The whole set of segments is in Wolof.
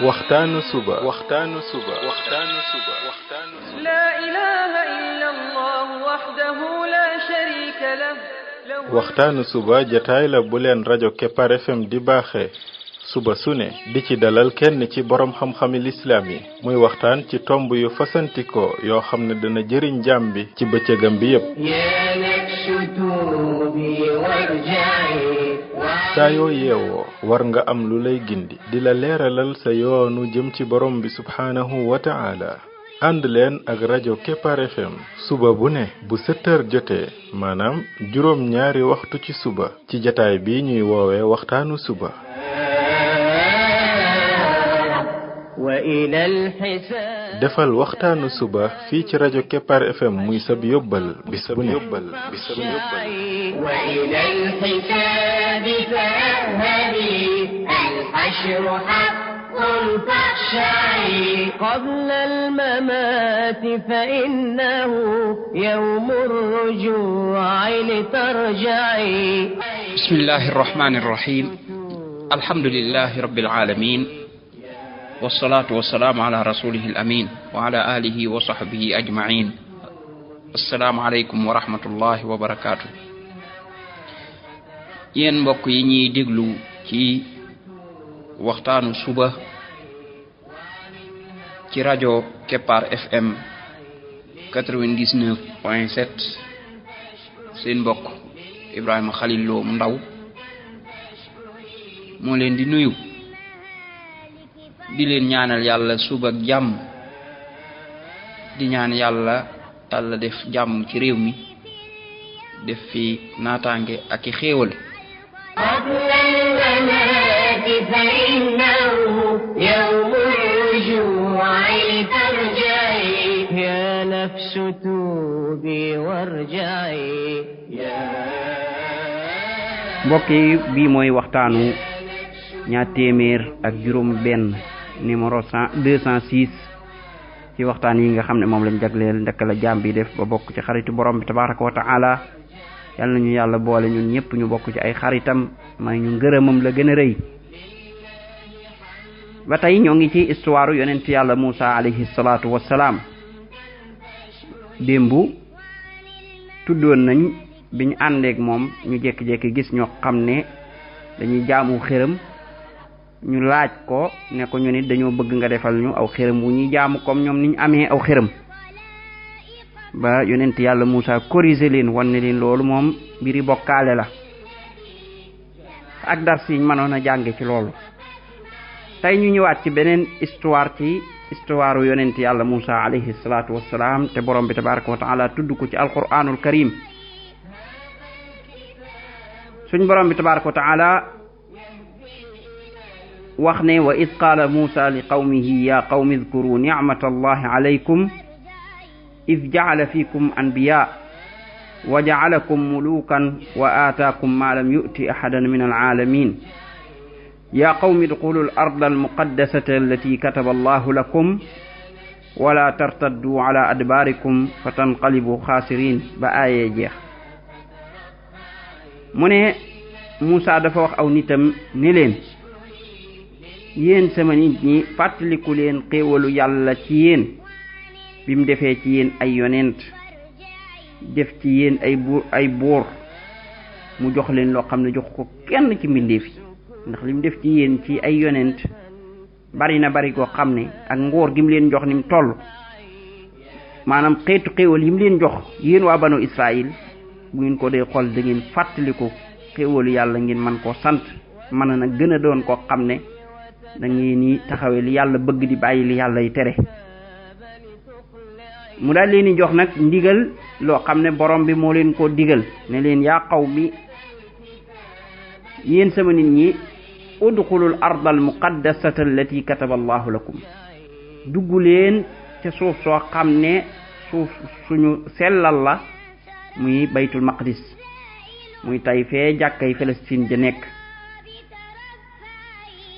waxtaanu suba لا إله إلا الله وحده لا شريك له waxtaanu suba jataay la bu leen rajo Kepar FM di baaxee suba su ne di ci dalal kenn ci borom xam-xami lislaam yi muy waxtaan ci tomb yu fasantikoo yoo xam ne dana jëriñ jaam bi ci bëccëgam bi yépp saa yoo yeewoo war nga am lu lay gindi di la leeralal sa yoonu jëm ci borom bi subhaanahu wa ta'ala ànd leen ak rajo Kepar FM suba bu ne bu 7h jotee maanaam juróom ñaari waxtu ci suba ci jataay bi ñuy woowee waxtaanu suba defal waxtaanu suba fii ci rajo Kepar FM muy sab yóbbal bis bu ne قبل الممات فإنه يوم الرجوع لترجعي بسم الله الرحمن الرحيم الحمد لله رب العالمين والصلاة والسلام على رسوله الأمين وعلى آله وصحبه أجمعين السلام عليكم ورحمة الله وبركاته yéen mbokk yi ñuy déglu ci waxtaanu suba ci rajo Kepar FM 99.7 seen mbokk Ibrahima Khalil Lo mu ndaw moo leen di nuyu di leen ñaanal yàlla suba ak jàmm di ñaan yàlla def jàmm ci réew mi def fi naataange ak i xéewal فإنه يوم الرجوع لترجعي يا نفس توبي وارجعي mbokk yi bii mooy waxtaanu ñaar téeméer ak juróom benn numéro 206 ci waxtaan yi nga xam ne moom lañ jagleel ndaka la jaam bi def ba bokk ci xaritu borom bi tabaraka wa ta'ala yàlla nañu yàlla boole ñun ñëpp ñu bokk ci ay xaritam may ñu ngërëmam la gën a rëy ba tey ñoo ngi ci histoire yonent yàlla Musa alayhi salaatu wassalaam démbu tuddoon nañ bi ñu àndeek moom ñu jékki-jékki gis ñoo xam ne dañuy jaamu xërëm ñu laaj ko ne ko ñu nit dañoo bëgg nga defal ñu aw xërëm wu ñuy jaamu comme ñoom niñ amee aw xërëm ba yonent yàlla Musa corriger leen wan ne leen loolu moom mbiri bokkaale la ak dars yi mënoon a jànge ci loolu tey ñu ñëwaat ci beneen histoire yonent yàlla Musa alayhi salaatu wassalaam te borom bi tabaraka wa taala tudd ko ci alquranul karim suñ borom bi tabaraka wa taala wax ne wa id qaala Musa li qawmihi ya qawmi idkuru ni'mata allahi alaykum id ja'ala fikum anbiya wa ja'alakum mulukan wa aataakum ma lam yu'ti ahadan min al'alamin ya qawmi idkhulu al-arda al-muqaddasata allati kataba allahu lakum wa la tartaddu ala adbarikum fatanqalibu khasirin ba aaye jeex mu ne Musa dafa wax aw nitam ne leen yéen sama nit ñi fàttaliku leen xéewalu yàlla ci yéen bi mu defee ci yéen ay yonent def ci yéen ay buur mu jox leen loo xam ne jox ko kenn ci mbindeef yi ndax li mu def ci yéen ci ay yonent bari na bari koo xam ne ak nguur gi mu leen jox ni mu toll maanaam xeetu xéewal yi mu leen jox yéen waa banu Israël bu ngeen ko dee xool da ngeen fàttaliku xéewalu yàlla ngeen man koo sant mën na gën a doon koo xam ne da ngeen ni taxawee li yàlla bëgg di bàyyi li yàlla yi tere mu daal leen di jox nag ndigal loo xam ne borom bi moo leen ko digal ne leen yaa qawmi yéen sama nit ñi udxulul arda al muqaddasata allati kataba allahu lakum dugg leen ca suuf soo xam ne suuf suñu sellal la muy baytul maqdis muy tay fee jàkkay Palestine ja nekk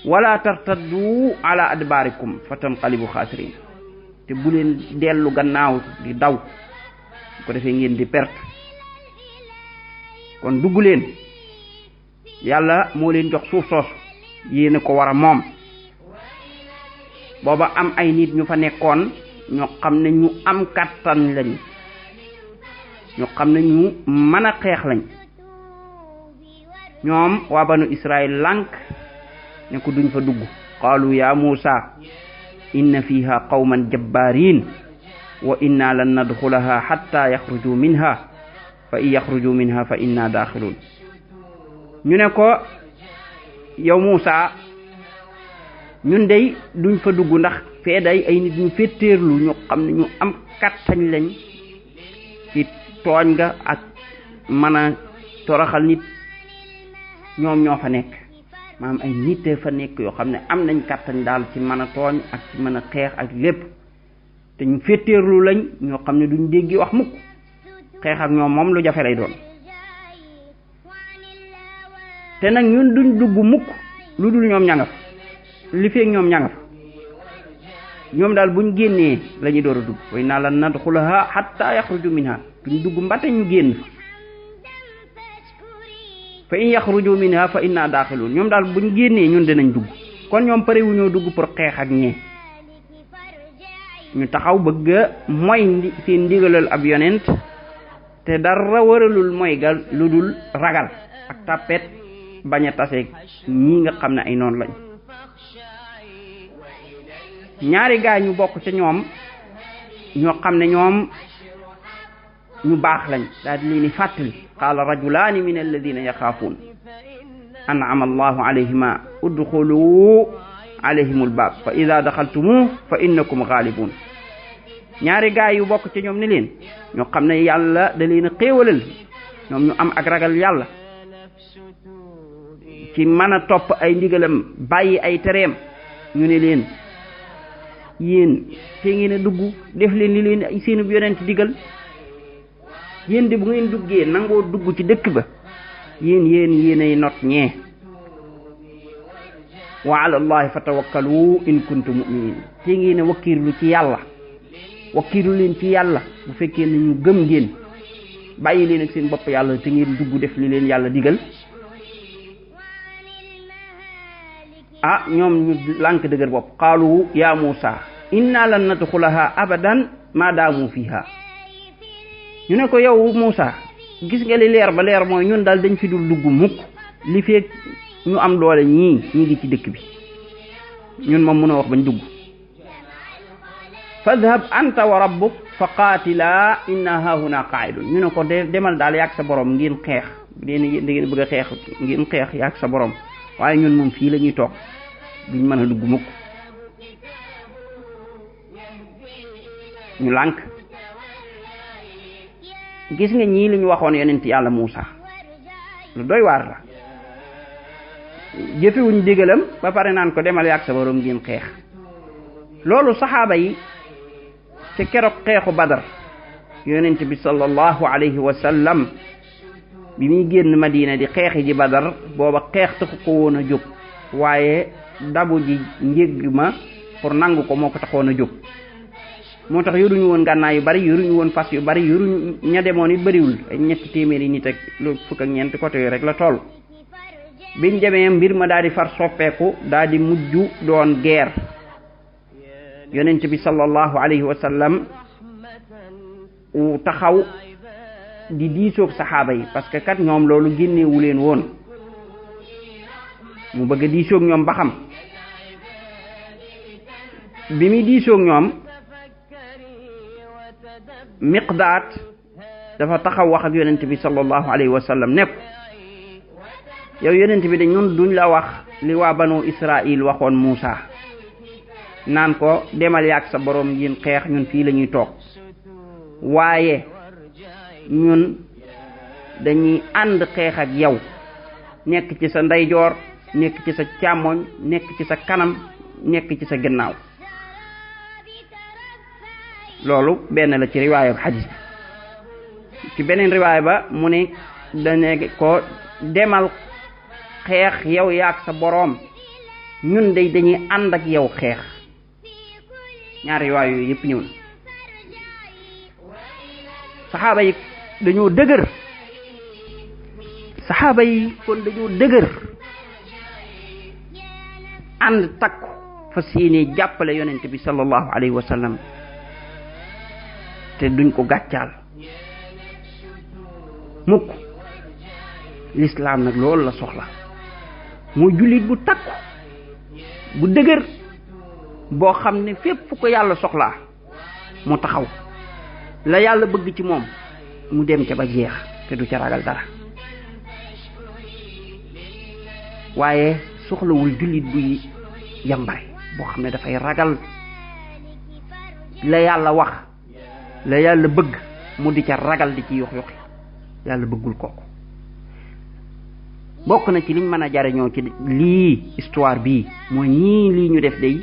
wala tartaddu ala adbarikum fatanqalibu xaasirin te bu leen dellu gannaaw di daw ko defee ngeen di perte kon dugg leen yàlla moo leen jox suuf soosu yéen ko war a moom booba am ay nit ñu fa nekkoon ñoo xam ne ñu am kattan lañ ñoo xam ne ñu mën a xeex lañ ñoom waa banu Israël lànk ne ko duñ fa dugg qaalu ya Muusa inna fiha qawman jabbarin wa inna lan nadxulaha hatta yaxruju minha fa in yaxruju minha fa inna daaxilun ñu ne ko yow Muusa ñun day duñ fa dugg ndax fee day ay nit ñu féttéerlu ñu xam ne ñu am kattañ lañ ci tooñ nga ak mën a toroxal nit ñoom ñoo fa nekk maanaam ay nit fa nekk yoo xam ne am nañ kattañ daal ci mën a tooñ ak ci mën a xeex ak lépp te ñu féttéerlu lañ ñoo xam ne duñ déggi wax mukk xeex ak ñoom moom lu jafe lay doon te nag ñun duñ dugg mukk lu dul ñoom ña nga fa li feeg ñoom ña nga fa ñoom daal buñ génnee la ñuy door a dugg way naa la nadxulaha hatta yaxruju minha duñ dugg mbate ñu génn fa in yaxruju minha fa inna daaxilun ñoom daal buñ génnee ñun dinañ dugg kon ñoom pare wu ñoo dugg pour xeex ak ñee ñu taxaw bëgg a mooy seen ndigalal ab yonent te dara waralul mooy gal lu dul ragal ak tàppet bañ a taseeg ñii nga xam ne ay noonu lañ ñaari gaay ñu bokk ca ñoom ñoo xam ne ñoom ñu baax lañ daal di leen di fàttali qaala rajulaani min alladina yaxaafuun an'ama allahu alayhima udxulu alayhim albaab fa ida daxaltumuh fa innakum gaalibun ñaari gaay yu bokk ca ñoom ni leen ñoo xam ne yàlla da leen a xéewalal ñoom ñu am ak ragal yàlla ci mën a topp ay ndigalam bàyyi ay tereem ñu ne leen yéen te ngeen a dugg def leen li leen seenub yonent digal yéen de bu ngeen duggee nangoo dugg ci dëkk ba yéenay not ñee wa ala allahi fatawakkalu in kuntum mu'minin te ngeen a wakkiirlu ci yàlla wakkiirlu leen ci yàlla bu fekkee ne ñu gëm ngeen bàyyi leen ak seen bopp yàlla te ngeen dugg def li leen yàlla digal ñoom ñu lànk dëgër bopp qaalu ya Muusa inna lan nadxulaha abadan ma daamu fiha ñu ne ko yow Muusa gis nga li leer ba leer mooy ñun daal dañ fi dul dugg mukk li feek ñu am doole ñi ngi ci dëkk bi ñun moom mën a wax bañ dugg fadhab anta wa rabbuk fa qaatila inna hahuna qa'idun ñu ne ko demal daal yaag sa borom ngeen xeex da ngeen bëgg a xeex ngeen xeex yaag sa borom waaye ñun moom fii la ñuy toog duñ mën a dugg mukk ñu lànk gis nga ñii li ñu waxoon yonent yàlla Muusa lu doy waar la jëfewuñ digalam ba pare naan ko demal yaag sa borom ngeen xeex loolu saxaaba yi te keroog xeexu Badar yonent bi sallallahu alayhi wa sallam bi muy génn Madina di xeexi ji Badar booba xeex taxu ko woon a jóg waaye dabu ji njégg ma pour nangu ko moo ko taxoon a jóg moo tax yoruñu woon gànnaay yu bari yoruñu woon fas yu bari yoruñu ña demoon it bariwul ay 300 nit ak lu fukk ak ñeent côté yooyu rek la toll biñ demee mbir ma daal di far soppeeku daal di mujj doon guerre yonent bi sallallahu alayhi wa sallam taxaw di diisoog saxaaba yi parce que kat ñoom loolu génnewu leen woon mu bëgg a diisoog ñoom ba xam bi muy diisoog ñoom Miqdaad dafa taxaw wax ak yonent bi sallallahu alayhi wa sallam ne ko yow yonent bi dañ ñun duñ la wax li waa banu Israil waxoon Muusa naan ko demal yaag sa borom ngeen xeex ñun fii la ñuy toog waaye ñun dañuy ànd xeex ak yow nekk ci sa ndeyjoor nekk ci sa càmmoñ nekk ci sa kanam nekk ci sa gannaaw loolu benn la ci riwaaya bu xadis bi ci beneen riwaaya ba mu ne dane ko demal xeex yow yaag sa boroom ñun day dañuy ànd ak yow xeex ñaari riwaaya yooyu yëpp ñëw na saxaaba yi dañoo dëgër kon dañoo dëgër ànd takku fas yéene jàppale yonent bi sallallahu alayhi wa sallam te duñ ko gàccaal mukk. l'islam nag loolu la soxla, mooy jullit bu takku bu dëgër boo xam ne fépp fu ko yàlla soxlaa mu taxaw, la yàlla bëgg ci moom mu dem ca ba jeex te du ca ragal dara. waaye soxlawul jullit buy yambare boo xam ne dafay ragal la yàlla wax, la yàlla bëgg mu di ca ragal di ci yox yoxi. yàlla bëggul kooku. bokk na ci liñ mën a jariñoo ci lii histoire bii mooy ñii lii ñu def day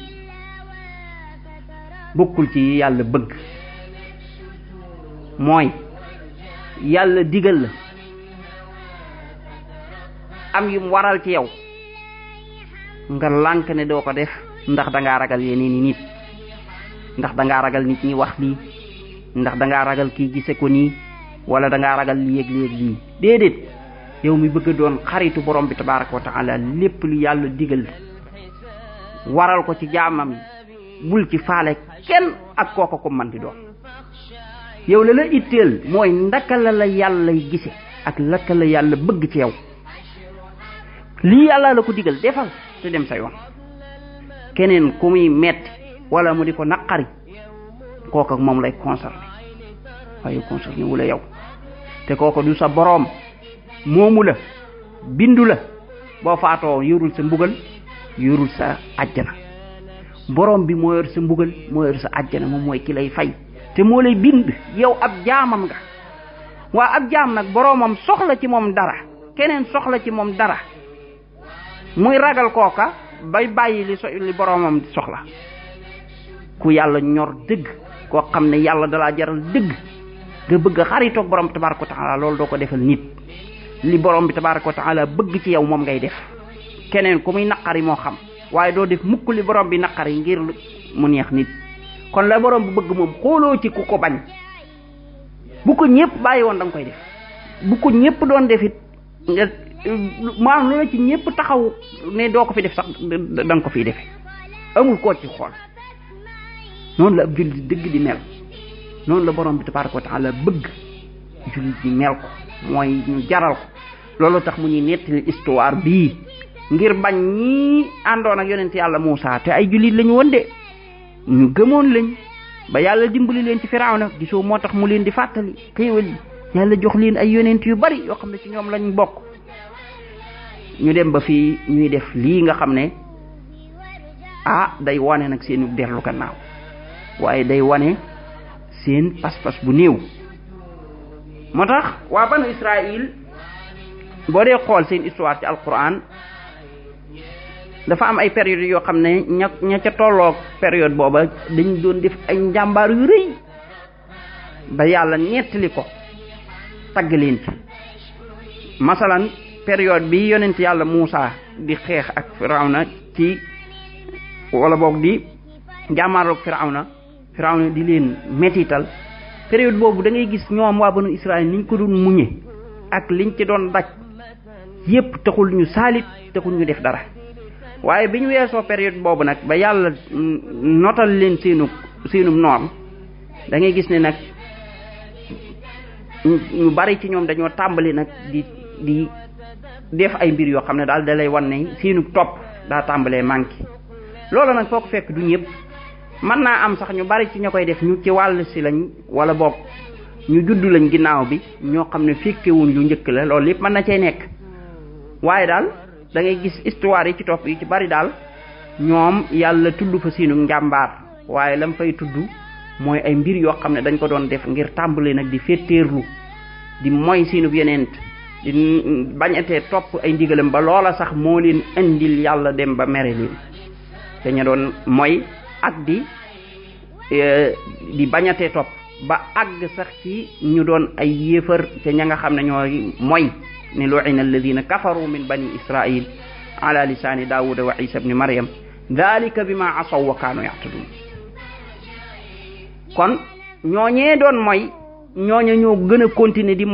bokkul ci yàlla bëgg. mooy yàlla digal la am yum waral ci yow nga lànk ne doo ko def ndax dangaa ragal yeneen i nit, ndax dangaa ragal nit ñi wax lii, ndax dangaa ragal kii gise ko nii, wala dangaa ragal lii ak lii ak lii. déedéet, yow mi bëgg a doon xaritu borom bi tabaraka wa taala, lépp lu yàlla digal waral ko ci jaamam bul ci faale kenn ak kooko ko man di doon. yow la itteel mooy ndaka la yàlla gise ak laka la yàlla bëgg ci yow. lii yàlla la ko digal defal te dem sa yoon. keneen ku muy metti wala mu di ko naqari kooku moom lay concerné waaye concerné wu la yow. te kooku du sa boroom, moomu la, bindu la. boo faatoo yorul sa mbugal, yorul sa àjjana. boroom bi moo yor sa mbugal, moo yor sa àjjana, moom mooy ki lay fay te moo lay bind. yow ab jaamam nga. waa ab jaam nag boroomam soxla ci moom dara, keneen soxla ci moom dara, muy ragal kooka bay bàyyi li boroomam soxla. ku yàlla ñor dëgg, koo xam ne yàlla dalaa jaral dëgg, nga bëgg a xaritoog borom bi tabaraka wa taala, loolu doo ko defal nit. li borom bi tabaraka wa taala bëgg ci yow moom ngay def. keneen ku muy naqari moo xam, waaye doo def mukk li borom bi naqari ngir mu neex nit. kon la borom bi bëgg moom xooloo ci ku ko bañ. bu ko ñëpp bàyyi woon da nga koy def, bu ko ñëpp doon defit nga maanaam loola ci ñëpp taxaw ne doo ko fi def sax da nga ko fiy defe. amul koo ci xool. noonu la ab jullit dëgg di mel, noonu la borom bi tabaraka wa taala bëgg jullit di mel ko, mooy ñu jaral ko. loolu tax mu ñuy nettali histoire bii ngir bañ ñii àndoon ak yonent yàlla Muusaa te ay jullit lañu woon de, ñu gëmoon lañ ba yàlla dimbali leen ci Firawna. gisoo moo tax mu leen di fàttali xéewal yi yàlla jox leen ay yonent yu bari yoo xam ne ci ñoom lañ bokk. ñu dem ba fii ñuy def lii nga xam ne day wane nag seenu dellu gannaaw, waaye day wane seen pas-pas bu néew. moo tax waa banu Israël boo dee xool seen histoire ci alquran dafa am ay période yoo xam ne ña ca tolloog période booba dañ doon def ay njàmbaar yu rëy ba yàlla nettali ko tagg leen ci. masalan période bi yonent yàlla Muusaa di xeex ak Firawna ci wala boog di jàmmaarloog Firawna di leen mettital. période boobu da ngay gis ñoom waa banu Israël niñ ko doon muñe ak liñ ci doon daj yépp taxul ñu saalit, taxul ñu def dara. waaye bi ñu weesoo période boobu nag ba yàlla notal leen seenum noon, da ngay gis ne nag ñu bari ci ñoom dañoo tàmbali nag di def ay mbir yoo xam ne daal da lay wan ne seenu topp daa tàmbalee manqué. loolu nag foo ko fekk du ñëpp, mën naa am sax ñu bari ci ña koy def ñu ci wàll si lañ, wala boog ñu juddu lañ ginnaaw bi, ñoo xam ne fekkewuñ lu njëkk la. loolu lépp mën na cay nekk. waaye daal da ngay gis histoire yi ci topp yi ci bari daal ñoom yàlla tudd fa seenu njàmbaar, waaye lam fay tudd mooy ay mbir yoo xam ne dañ ko doon def ngir tàmbali nag di féeteerlu, di moy seenu yeneen, di bañatee topp ay ndigalam ba loola sax moo leen indil yàlla dem ba mere leen. te ña doon moy ak di bañatee topp ba àgg sax ci ñu doon ay yéefar te ña nga xam ne ñooy moy ne lu'ina alladhina kafaru min bani israil ala lisani daawuda wa isa ibni maryam dhalika bima asaw wa kaanu ya'tadun. kon ñooñee doon moy ñooña ñoo gën a continuer di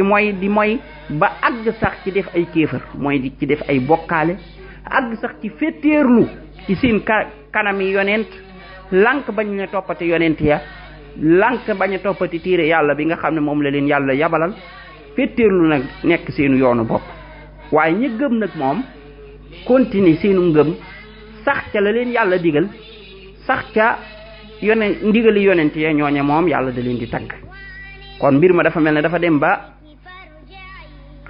moy ba àgg sax ci def ay kéefar, mooy di ci def ay bokkaale àgg sax ci féeteerlu ci seen kanami yonent lànk bañ ne toppati yonent ya lànk bañ a toppati téere yàlla bi nga xam ne moom la leen yàlla yabalal féeteerlu nag nekk seenu yoonu bopp. waaye ñi gëm nag moom continuer seenu ngëm sax ca la leen yàlla digal sax ca ndigali yonent ya ñooñe moom yàlla da leen di tagg. kon mbir ma dafa mel ne dafa dem ba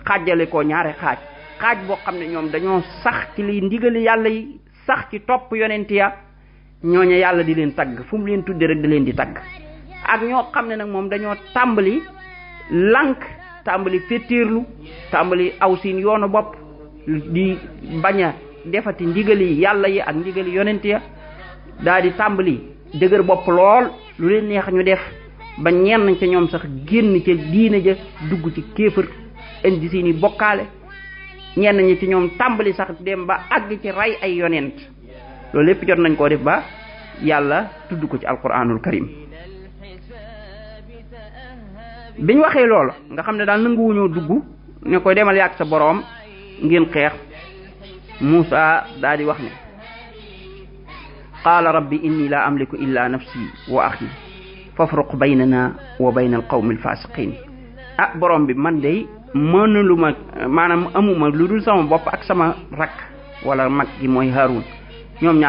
xaajale ko ñaari xaaj boo xam ne ñoom dañoo sax ci li ndigali yàlla yi sax ci topp yonent ya ñooñe yàlla di leen tagg fu mu leen tudde rek da leen di tagg. ak ñoo xam ne nag moom dañoo tàmbali lànk tàmbali féttéerlu tàmbali aw seen yoonu bopp di bañ a defati ndigali yàlla yi ak ndigali yonent ya daal di tàmbali dëgër bopp lool lu leen neex ñu def ba ñenn ca ñoom sax génn ca diine ja dugg ci kéefër indi seeni bokkaale ñenn ñi ci ñoom tàmbali sax dem ba àgg ci rey ay yonent loolu lépp jot nañ koo def ba yàlla tudd ko ci alquranul karim. biñ waxee loolu nga xam ne daal nanguwuñoo dugg ne koy demal yàgg sa boroom ngeen xeex Muusa daal di wax ne qaala rabbi inni la amliku illa nafsi wa axi fafruq baynana wa bayna alqawmi alfasiqin. borom bi man day mënuluma maanaam amuma lu dul sama bopp ak sama rakk wala mag gi mooy Haarun ñun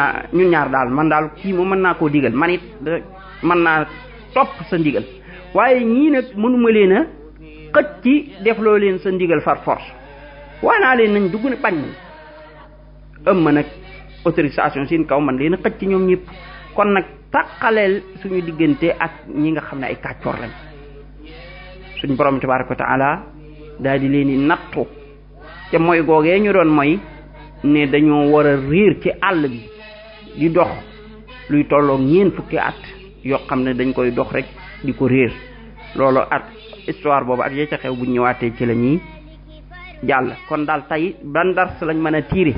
ñaar daal man daal kii moom mën naa koo digal man it mën naa topp sa ndigal waaye ñii nag mënuma leen a xëcc ci def loo leen sa ndigal far force waa naa leen nañ dugg ne bañ ma nag autorisation seen kaw man leen a xëcc ci ñoom ñëpp kon nag taqaleel suñu diggante ak ñi nga xam ne ay kàccoor lañ. suñu borom tabaaraka wa taala daal di leen di nattu te mooy googee ñu doon mooy ne dañoo war a réer ci àll bi di dox luy tolloog ñeen fukki at yoo xam ne dañ koy dox rek di ko réer loolu at histoire boobu ak ya ca xew bu ñëwaatee ci la ñuy jàll. kon daal tey ban dars lañ mën a tiire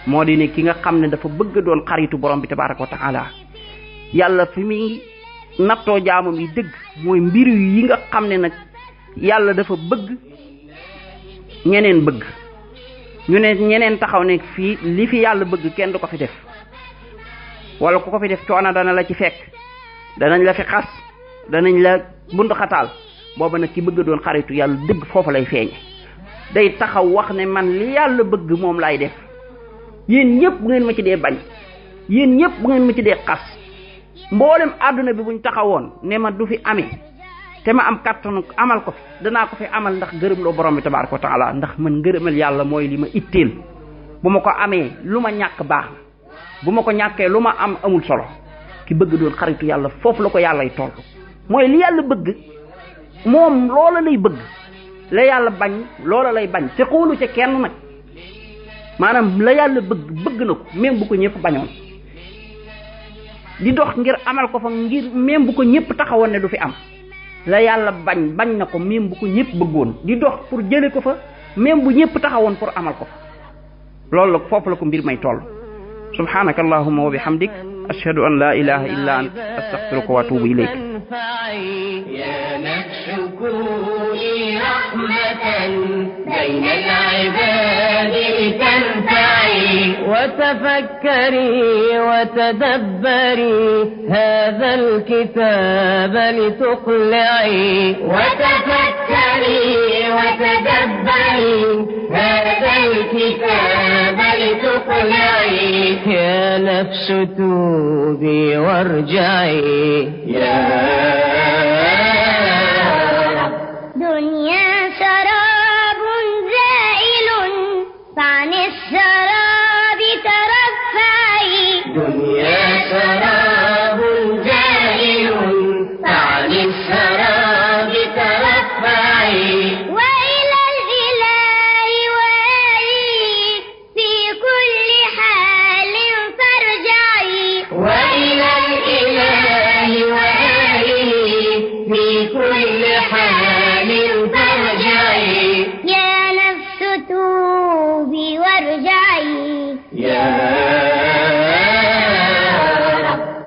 moo di ne ki nga xam ne dafa bëgg doon xaritu borom bi tabaaraka wa taala yàlla fi muy nattoo jaamam yi dëgg mooy mbir yi nga xam ne nag yàlla dafa bëgg ñeneen bëgg ñu ne ñeneen taxaw ne fii li fi yàlla bëgg kenn du ko fi def wala ku ko fi def coono dana la ci fekk danañ la fi xas danañ la buntu xataal booba nag ki bëgg doon xaritu yàlla dëgg foofu lay feeñe day taxaw wax ne man li yàlla bëgg moom laay def yéen ñëpp bu ngeen ma ci dee bañ yéen ñëpp bu ngeen ma ci dee xas mboolem àdduna bi buñ taxawoon ne ma du fi amee te ma am kattanu amal ko fi danaa ko fi amal ndax gërëm loo borom bi tabaaraka wa taala ndax man ngërëmal yàlla mooy li ma itteel bu ma ko amee lu ma ñàkk baax na bu ma ko ñàkkee lu ma am amul solo ki bëgg doon xaritu yàlla foofu la ko yàllay toll mooy li yàlla bëgg moom loola lay bëgg la yàlla bañ loola lay bañ te xoolu ca kenn nag maanaam la yàlla bëgg na ko même bu ko ñëpp bañoon di dox ngir amal ko fa ngir même bu ko ñëpp taxawoon ne du fi am la yàlla bañ na ko même bu ko ñëpp bëggoon di dox pour jële ko fa même bu ñëpp taxawoon pour amal ko fa loolu la foofu la ko mbir may toll. subhanaka allahumma wa bihamdik ashhadu an la ilaha illa ant astaghfiruka wa atubu ilayk. يا نفس كوني رحمة بين العباد لتنفعي وتفكري وتدبري هذا الكتاب لتقلعي وتفكري وتدبري هذا الكتاب لتقلعي يا نفس توبي وارجعي دنيا سراب زائل فعن السراب ترفعي دنيا سراب